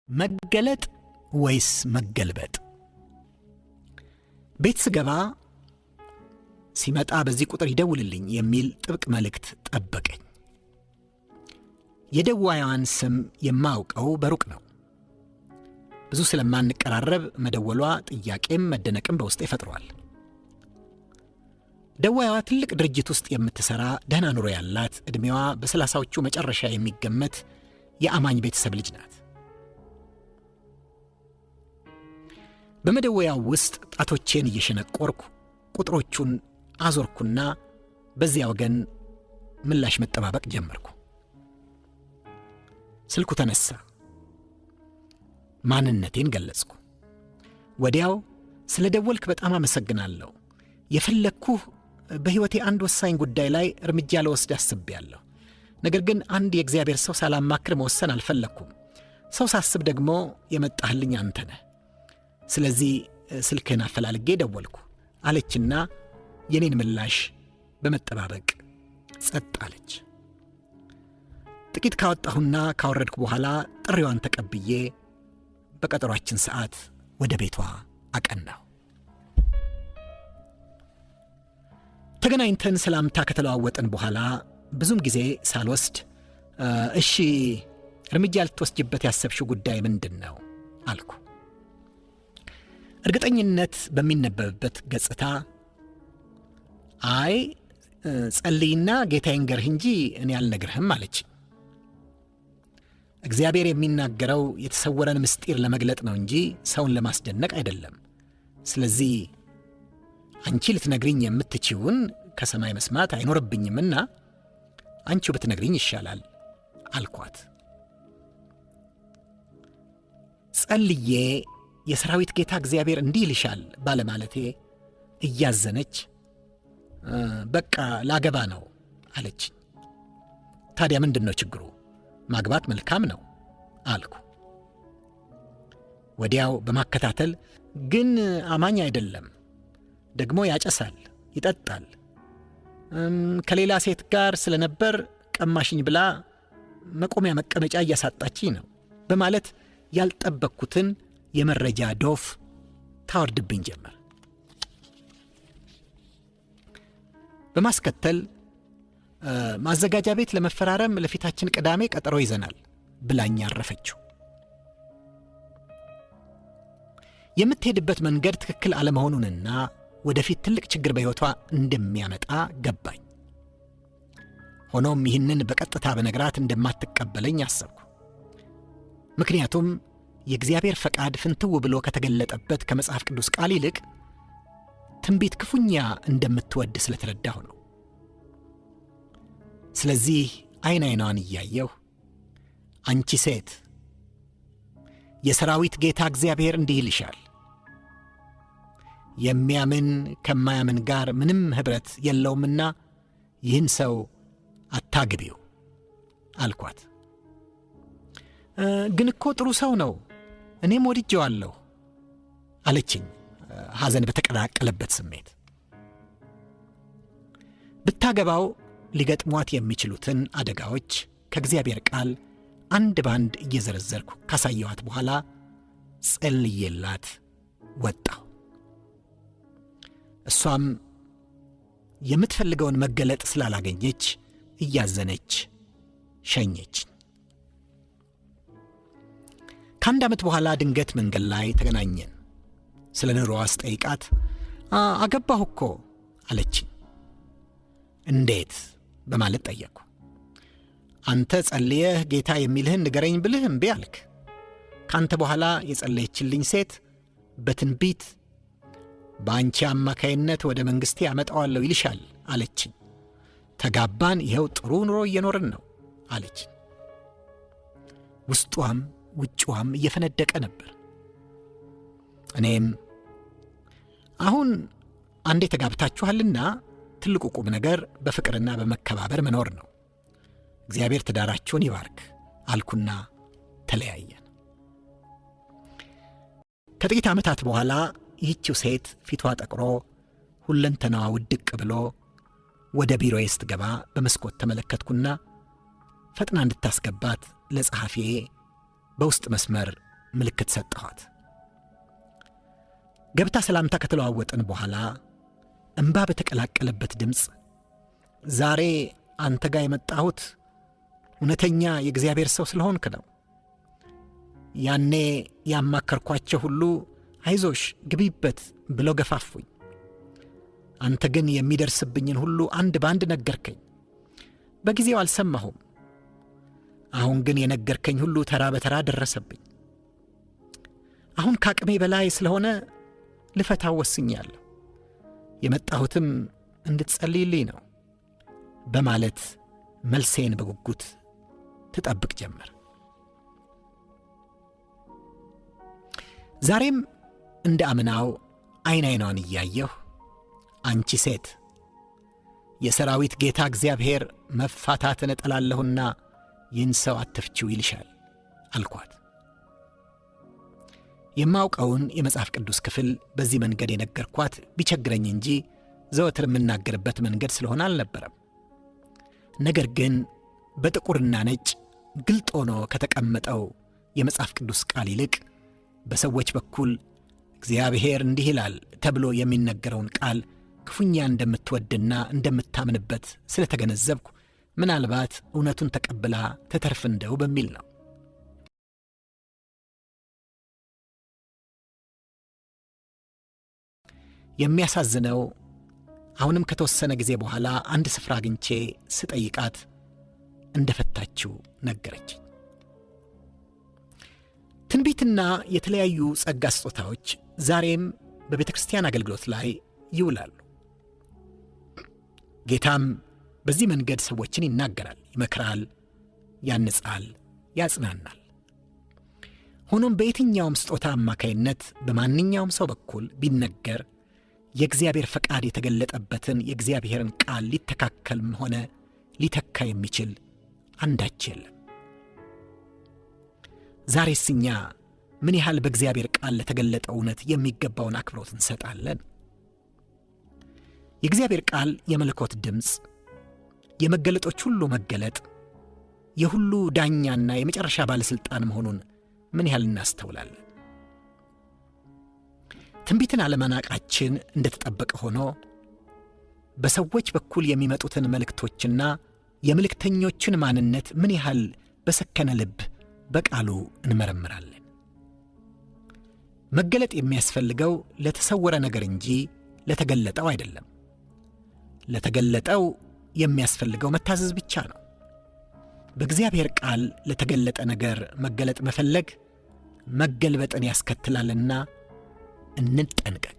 መገለጥ ወይስ መገልበጥ? ቤት ስገባ ሲመጣ በዚህ ቁጥር ይደውልልኝ የሚል ጥብቅ መልእክት ጠበቀኝ። የደዋይዋን ስም የማውቀው በሩቅ ነው። ብዙ ስለማንቀራረብ መደወሏ ጥያቄም መደነቅም በውስጤ ፈጥሯል። ደዋይዋ ትልቅ ድርጅት ውስጥ የምትሠራ፣ ደህና ኑሮ ያላት፣ ዕድሜዋ በ30ዎቹ መጨረሻ የሚገመት የአማኝ ቤተሰብ ልጅ ናት። በመደወያው ውስጥ ጣቶቼን እየሸነቆርኩ ቁጥሮቹን አዞርኩና በዚያ ወገን ምላሽ መጠባበቅ ጀመርኩ። ስልኩ ተነሳ። ማንነቴን ገለጽኩ። ወዲያው ስለ ደወልክ በጣም አመሰግናለሁ። የፈለግኩህ በሕይወቴ አንድ ወሳኝ ጉዳይ ላይ እርምጃ ልወስድ አስቤያለሁ። ነገር ግን አንድ የእግዚአብሔር ሰው ሳላማክር መወሰን አልፈለግኩም። ሰው ሳስብ ደግሞ የመጣህልኝ አንተ ነህ። ስለዚህ ስልክህን አፈላልጌ ደወልኩ አለችና የኔን ምላሽ በመጠባበቅ ጸጥ አለች። ጥቂት ካወጣሁና ካወረድኩ በኋላ ጥሪዋን ተቀብዬ በቀጠሯችን ሰዓት ወደ ቤቷ አቀናሁ። ተገናኝተን ሰላምታ ከተለዋወጥን በኋላ ብዙም ጊዜ ሳልወስድ እሺ፣ እርምጃ ልትወስጅበት ያሰብሽው ጉዳይ ምንድን ነው አልኩ። እርግጠኝነት በሚነበብበት ገጽታ አይ፣ ጸልይና ጌታ ይንገርህ እንጂ እኔ አልነግርህም አለች። እግዚአብሔር የሚናገረው የተሰወረን ምስጢር ለመግለጥ ነው እንጂ ሰውን ለማስደነቅ አይደለም። ስለዚህ አንቺ ልትነግሪኝ የምትችውን ከሰማይ መስማት አይኖርብኝምና አንቺው ብትነግሪኝ ይሻላል አልኳት። ጸልዬ የሰራዊት ጌታ እግዚአብሔር እንዲህ ይልሻል ባለማለቴ እያዘነች በቃ ላገባ ነው አለችኝ። ታዲያ ምንድን ነው ችግሩ? ማግባት መልካም ነው አልኩ። ወዲያው በማከታተል ግን አማኝ አይደለም፣ ደግሞ ያጨሳል፣ ይጠጣል፣ ከሌላ ሴት ጋር ስለነበር ቀማሽኝ ብላ መቆሚያ መቀመጫ እያሳጣችኝ ነው በማለት ያልጠበቅኩትን የመረጃ ዶፍ ታወርድብኝ ጀመር። በማስከተል ማዘጋጃ ቤት ለመፈራረም ለፊታችን ቅዳሜ ቀጠሮ ይዘናል ብላኝ አረፈችው። የምትሄድበት መንገድ ትክክል አለመሆኑንና ወደፊት ትልቅ ችግር በሕይወቷ እንደሚያመጣ ገባኝ። ሆኖም ይህንን በቀጥታ በነግራት እንደማትቀበለኝ አሰብኩ። ምክንያቱም የእግዚአብሔር ፈቃድ ፍንትው ብሎ ከተገለጠበት ከመጽሐፍ ቅዱስ ቃል ይልቅ ትንቢት ክፉኛ እንደምትወድ ስለተረዳሁ ነው። ስለዚህ ዐይን ዐይኗን እያየሁ አንቺ ሴት፣ የሰራዊት ጌታ እግዚአብሔር እንዲህ ይልሻል፣ የሚያምን ከማያምን ጋር ምንም ኅብረት የለውምና ይህን ሰው አታግቢው አልኳት። ግን እኮ ጥሩ ሰው ነው፣ እኔም ወድጄዋለሁ አለችኝ ሐዘን በተቀላቀለበት ስሜት። ብታገባው ሊገጥሟት የሚችሉትን አደጋዎች ከእግዚአብሔር ቃል አንድ ባንድ እየዘረዘርኩ ካሳየኋት በኋላ ጸልዬላት ወጣሁ። እሷም የምትፈልገውን መገለጥ ስላላገኘች እያዘነች ሸኘች። ከአንድ ዓመት በኋላ ድንገት መንገድ ላይ ተገናኘን። ስለ ኑሮዋ ስጠይቃት አገባሁ እኮ አለችኝ። እንዴት በማለት ጠየቅኩ። አንተ ጸልየህ ጌታ የሚልህን ንገረኝ ብልህ እምቢ አልክ። ካንተ በኋላ የጸለየችልኝ ሴት በትንቢት በአንቺ አማካይነት ወደ መንግሥቴ አመጣዋለሁ ይልሻል አለችኝ። ተጋባን፣ ይኸው ጥሩ ኑሮ እየኖርን ነው አለችኝ። ውስጧም ውጭዋም እየፈነደቀ ነበር። እኔም አሁን አንዴ ተጋብታችኋልና ትልቁ ቁም ነገር በፍቅርና በመከባበር መኖር ነው። እግዚአብሔር ትዳራችሁን ይባርክ አልኩና ተለያየን። ከጥቂት ዓመታት በኋላ ይህችው ሴት ፊቷ ጠቅሮ ሁለንተናዋ ውድቅ ብሎ ወደ ቢሮዬ ስትገባ በመስኮት ተመለከትኩና ፈጥና እንድታስገባት ለጸሐፊዬ በውስጥ መስመር ምልክት ሰጠኋት። ገብታ ሰላምታ ከተለዋወጥን በኋላ እምባ በተቀላቀለበት ድምፅ ዛሬ አንተ ጋር የመጣሁት እውነተኛ የእግዚአብሔር ሰው ስለሆንክ ነው። ያኔ ያማከርኳቸው ሁሉ አይዞሽ ግቢበት ብለው ገፋፉኝ። አንተ ግን የሚደርስብኝን ሁሉ አንድ በአንድ ነገርከኝ። በጊዜው አልሰማሁም። አሁን ግን የነገርከኝ ሁሉ ተራ በተራ ደረሰብኝ። አሁን ከአቅሜ በላይ ስለሆነ ልፈታው ወስኛለሁ። የመጣሁትም እንድትጸልይልኝ ነው በማለት መልሴን በጉጉት ትጠብቅ ጀመር። ዛሬም እንደ አምናው አይን አይኗን እያየሁ አንቺ ሴት የሰራዊት ጌታ እግዚአብሔር መፋታትን እጠላለሁና ይህን ሰው አትፍቺው ይልሻል አልኳት። የማውቀውን የመጽሐፍ ቅዱስ ክፍል በዚህ መንገድ የነገርኳት ቢቸግረኝ እንጂ ዘወትር የምናገርበት መንገድ ስለሆነ አልነበረም። ነገር ግን በጥቁርና ነጭ ግልጥ ሆኖ ከተቀመጠው የመጽሐፍ ቅዱስ ቃል ይልቅ በሰዎች በኩል እግዚአብሔር እንዲህ ይላል ተብሎ የሚነገረውን ቃል ክፉኛ እንደምትወድና እንደምታምንበት ስለተገነዘብኩ ምናልባት እውነቱን ተቀብላ ተተርፍ እንደው በሚል ነው። የሚያሳዝነው አሁንም ከተወሰነ ጊዜ በኋላ አንድ ስፍራ አግኝቼ ስጠይቃት እንደፈታችው ነገረችኝ። ትንቢትና የተለያዩ ጸጋ ስጦታዎች ዛሬም በቤተ ክርስቲያን አገልግሎት ላይ ይውላሉ። ጌታም በዚህ መንገድ ሰዎችን ይናገራል፣ ይመክራል፣ ያንጻል፣ ያጽናናል። ሆኖም በየትኛውም ስጦታ አማካይነት በማንኛውም ሰው በኩል ቢነገር የእግዚአብሔር ፈቃድ የተገለጠበትን የእግዚአብሔርን ቃል ሊተካከልም ሆነ ሊተካ የሚችል አንዳች የለም። ዛሬስ እኛ ምን ያህል በእግዚአብሔር ቃል ለተገለጠው እውነት የሚገባውን አክብሮት እንሰጣለን? የእግዚአብሔር ቃል የመለኮት ድምፅ፣ የመገለጦች ሁሉ መገለጥ፣ የሁሉ ዳኛና የመጨረሻ ባለሥልጣን መሆኑን ምን ያህል እናስተውላለን? ትንቢትን አለመናቃችን እንደተጠበቀ ሆኖ በሰዎች በኩል የሚመጡትን መልእክቶችና የመልእክተኞችን ማንነት ምን ያህል በሰከነ ልብ በቃሉ እንመረምራለን? መገለጥ የሚያስፈልገው ለተሰወረ ነገር እንጂ ለተገለጠው አይደለም። ለተገለጠው የሚያስፈልገው መታዘዝ ብቻ ነው። በእግዚአብሔር ቃል ለተገለጠ ነገር መገለጥ መፈለግ መገልበጥን ያስከትላልና እንጠንቀቅ።